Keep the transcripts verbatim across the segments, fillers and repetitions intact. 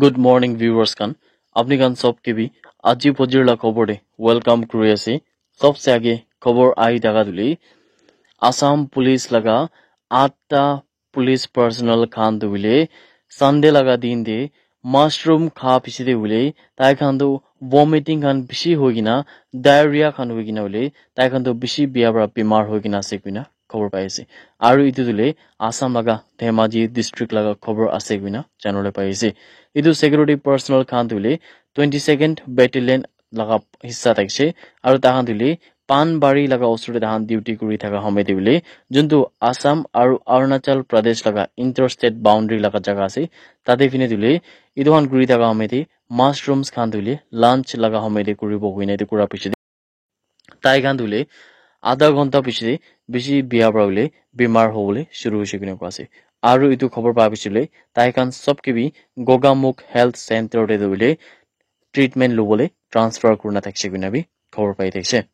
Good morning, viewers khan. Apni khan sob ke bhi aji bojir la khobor te welcome kuri ase. Sobse age khobor ahi thaka tu hoile Assam Police laga atta police personnel khan tu hoile Sunday laga din te mushroom kha piche te hoile tai khan tu vomiting khan bishi hoi kena, diarrhea khan hoi kena hoile tai khan tu bishi bia para bimar hoi kena ase koina khobor pai ase. Aru etu tu hoile Assam laga Dhemaji district laga khobor ase koina janibole pai ase. Etu security personnel khan tu hoile twenty second battalion laga hissa thakise. Aru tai khan tu hoile Panbari laga osor te tai khan duty kuri thaka homoy te hoile juntu Assam aru Arunachal Pradesh laga interstate boundary laga jaga ase. Tate phine tu hoile etu khan kuri thaka homoy te mushrooms khan tu hoile lunch laga homoy te kuribo koina etu kura piche te tai khan tu hoile adha ghonta piche te bishi bia para hoile bimar hobole shuru hoise koina koa ase. Aru etu khobor pa piche te tai khan sob ke bhi Gogamukh Health Center te tu hoile treatment lobole transfer kurina thakise koina bhi khobor pai thakise.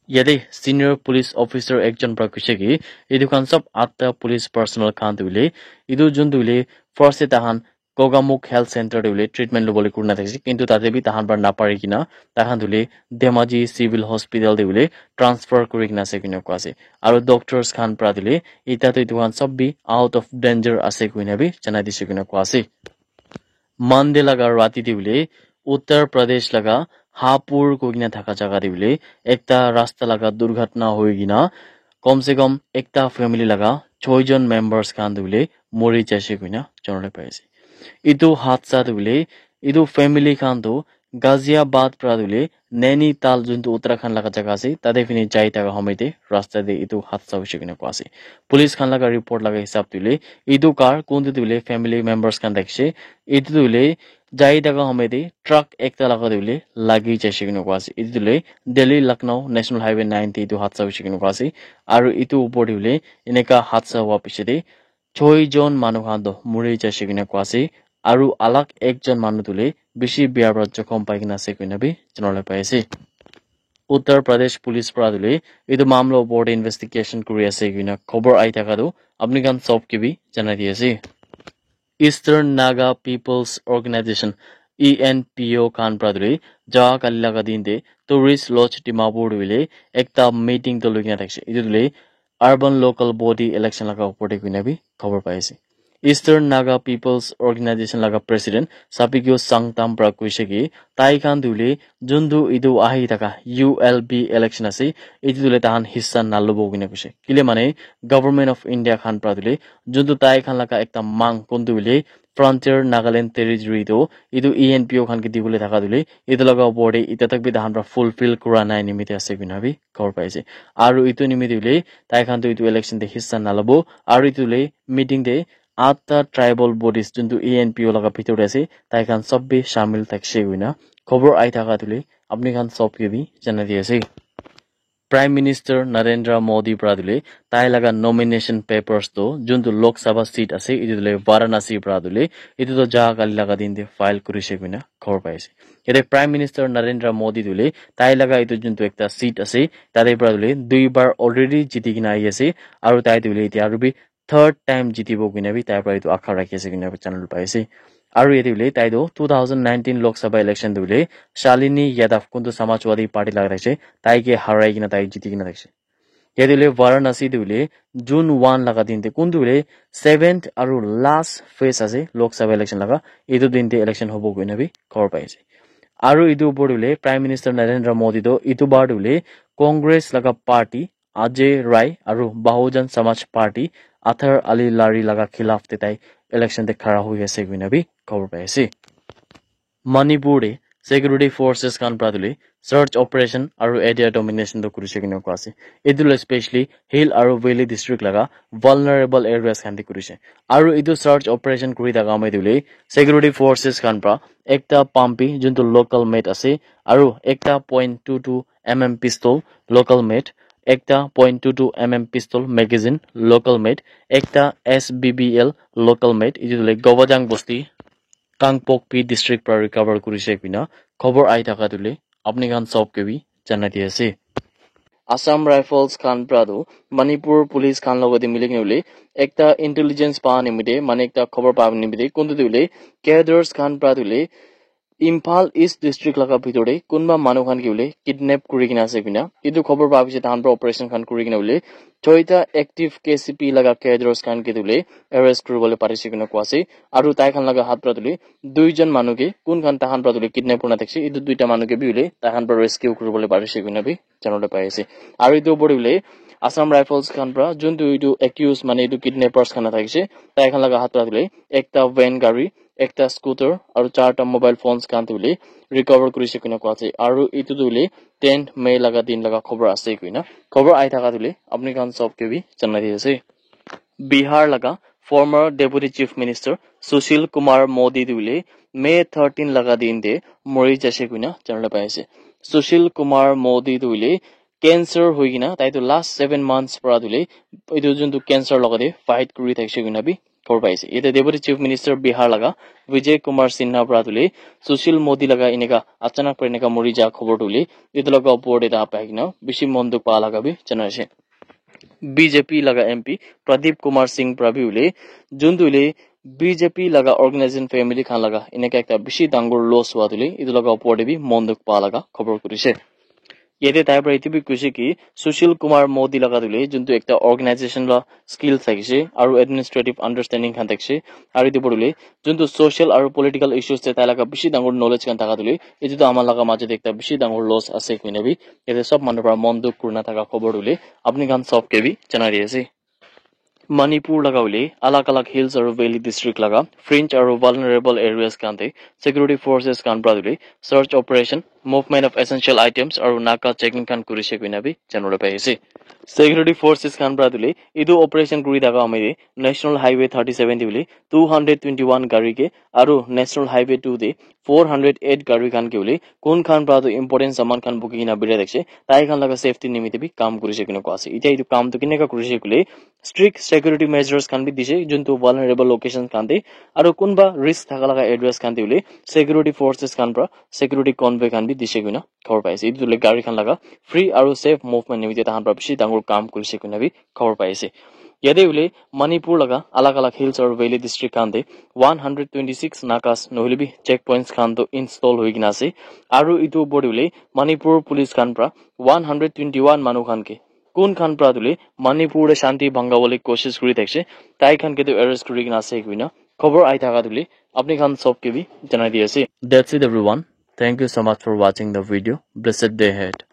Yate senior police officer ekjon para koise ki etu khan sob atta police personnel khan tu hoile etu jun tu hoile first te tai khan Gogamukh Health Center te hoile treatment lobole kurina thakise, kintu tate bhi tai khan para napari kena tai khan tu hoile Dhemaji Civil Hospital te hoile transfer kuri kena ase koina koa ase. Aru doctors khan para tu hoile eta tu etu khan sob bhi out of danger ase koina bhi janai dise koina koa ase. Monday laga rati te hoile Uttar Pradesh laga Hapur koi kena thaka jaga te hoile ekta rasta laga durghatna hoi kena kom se kom ekta family laga choi jon members khan tu hoile mori jaise koina janibole pai ase. Etu hadsa tu hoile etu family khan tu Ghaziabad para tu hoile Nainital juntu Uttarakhand laga jaga ase, tate phine jai thaka homoy te rasta te etu hadsa hoise koina koa ase. Police khan laga report laga hisab tu hoile etu car kuntu tu hoile family members khan thakise, etu tu hoile jai thaka homoy te truck ekta laga tu hoile lagi jaise koina koa ase. Etu tu hoile Delhi Lucknow National Highway nine te etu hadsa hoise koina koa ase. Aru etu upor te hoile eneka hadsa hua piche te choi jon manu khan tu mori jaise koina koa ase. Aru alag ekjon manu tu hoile bishi bia para jokhom pai kena ase koina bhi janibole pai ase. Uttar Pradesh Police para tu hoile etu mamla upor te investigation kuri ase koina khobor ahi thaka tu apni khan sob ke bhi janai di ase. Eastern Naga People's Organization, E N P O khan para tu hoile jaga kali laga din te Tourist Lodge Dimapur tu hoile ekta meeting tu loi kena thakise. Etu tu hoile urban local body election laga upor te koina bhi khobor pai ase. Eastern Naga People's Organization laga president Sapikyo Sangtam para koise ki tai khan tu hoile juntu etu ahi thaka U L B election ase, etu tu hoile tai khan hissa nalobo koina koise. Kile mane Government of India khan para tu hoile juntu tai khan laga ekta mang kuntu hoile Frontier Nagaland Territory tu etu E N P O khan ke dibole thaka tu hoile etu laga upor te eta tak bhi tai khan para fulfill kura nai nimite ase koina bhi khobor pai ase. Aru etu nimite hoile tai khan tu etu election te hissa nalobo. Aru etu hoile meeting te atta tribal bodies juntu E N P O laga bhitor te ase, tai khan sob bhi shamil thakise koina khobor ahi thaka tu hoile apni khan sob ke bhi janai di ase. Prime Minister Narendra Modi para tu hoile tai laga nomination papers tu juntu Lok Sabha seat ase, etu tu hoile Varanasi para tu hoile etu tu jaga kali laga din te file kurise koina khobor pai ase. Yate Prime Minister Narendra Modi tu hoile tai laga etu juntu ekta seat ase, tate para tu hoile dui bar already jiti kena ahi ase, aru tai tu hoile etia aru bhi third time jitibo koina bhi tai para etu akha rakhi ase koina bhi janibole pai ase. Aru yate hoile tai tu two thousand nineteen Lok Sabha election tu hoile Shalini Yadav kuntu Samajwadi Party laga thakise, tai ke harai kena tai jiti kena thakise. Yate hoile Varanasi te hoile June one laga din te kuntu hoile seventh aru last phase ase Lok Sabha election laga, etu din te election hobo koina bhi khobor pai ase. Aru etu upor te hoile Prime Minister Narendra Modi tu etu bar tu hoile Congress laga party Ajay Rai aru Bahujan Samaj Party Athar Ali Lari laga khilaf te tai election te khara hoi ase koina bhi khobor pai ase. Manipur te security forces khan para tu hoile search operation aru area domination tu kurise koina koa ase. Etu tu hoile specially hill aru valley district laga vulnerable areas khan te kurise. Aru etu search operation kuri thaka homoy te hoile security forces khan para ekta pumpi juntu local made ase aru ekta point two two M M pistol local made, ekta point two two M M pistol magazine local made, ekta S B B L local made, etu tu hoile Gobajang Bosti, Kangpokpi district para recover kurise koina khobor ahi thaka tu hoile apni khan sob ke bhi janai di ase. Assam Rifles khan pra tu Manipur Police khan logot te mili kena hoile ekta intelligence pa nimite mane ekta khobor pa nimite kuntu tu hoile cadres khan pra tu hoile Imphal East District laga bhitor te kunba manu khan ke hoile kidnap kuri kena ase koina etu khobor pa bishi tahan pra operation khan kuri kena hoile choita active K C P laga cadres khan ke tu hoile arrest kuri bole parise koina koa ase aru tai khan laga hat pra tu hoile duijon manu ke kun khan tahan pra tu hoile kidnap kurina thakise etu duita manu ke bi hoile tahan pra rescue kuri bole parise koina bi janabole pai ase. Aru etu opor te hoile Assam Rifles khan pra juntu etu accused mane etu kidnappers khan thakise tai khan laga hat pra tu hoile ekta van gari, ekta scooter aru charta mobile phones khan tu hoile recover kurise koina koa ase aru etu tu hoile ten May laga din laga khobor ase koina khobor ahi thaka tu hoile apni khan sob ke bi janai di ase. Bihar laga former Deputy Chief Minister Sushil Kumar Modi tu hoile May thirteen laga din te mori jaise koina janabole pai ase. Sushil Kumar Modi tu hoile cancer hoi kena tai tu last seven months pra tu hoile etu juntu cancer logot te fight kuri thakise koina bi khobor pai ase. Yate Deputy Chief Minister Bihar laga Vijay Kumar Sinha pra tu hoile Sushil Modi laga eneka achanak pra eneka mori ja khobor tu hoile etu laga opor te ta pai kena bishi mon dukh pa laga bi janai ase. B J P laga M P Pradip Kumar Singh pra bi hoile juntu hoile B J P laga organization family khan laga eneka ekta bishi dangor loss hua tu hoile etu laga opor te bi mon dukh pa laga khobor kurise. Yate tai pra etu bi kuise ki Sushil Kumar Modi laga tu hoile juntu ekta organization la skill thakise aru administrative understanding khan thakise aru etu opor te hoile juntu social aru political issues te tai laga bishi dangor knowledge khan thaka tu hoile etu tu ama laga majo te ekta bishi dangor loss ase koina bi yate sob manu pra mon dukh kurina thaka khobor tu hoile apni khan sob ke bi janai di ase. Manipur laga hoile alag alag hills aru valley district laga fringe aru vulnerable areas khan te security forces khan pra tu hoile search operation, movement of essential items aru naka checking khan kurise koina bi janabole pai ase. Security forces khan pra tu hoile etu operation kuri thaka amai te National Highway thirty seven te hoile two hundred twenty one gari ke aru National Highway two te four hundred eight gari khan ke hoile kun khan pra tu important saman khan buki kena birai thakise tai khan laga safety nimite bi kam kurise koina koa ase. Itya etu kam tu keneka kurise koile strict security measures khan bi dise juntu vulnerable locations khan te aru kunba risk thaka laga areas khan te hoile security forces khan pra security convoy khan bi dise koina khobor pai ase. Etu tu hoile gari khan laga free aru safe movement nimite tahan pra bishi dangor kam kurise koina bi khobor pai ase. Yate hoile Manipur laga alag alag hills aru valley district khan te one hundred twenty six nakas nohoile bi checkpoints khan tu install hoi kena ase aru etu opor te hoile Manipur police khan pra one hundred twenty one manu khan ke kun khan pra tu hoile Manipur te shanti bhanga bole koshish kuri thakise tai khan ke tu arrest kuri kena ase koina khobor ahi thaka tu hoile apni khan sob ke bi janai di ase. That's it everyone. Thank you so much for watching the video. Blessed day ahead.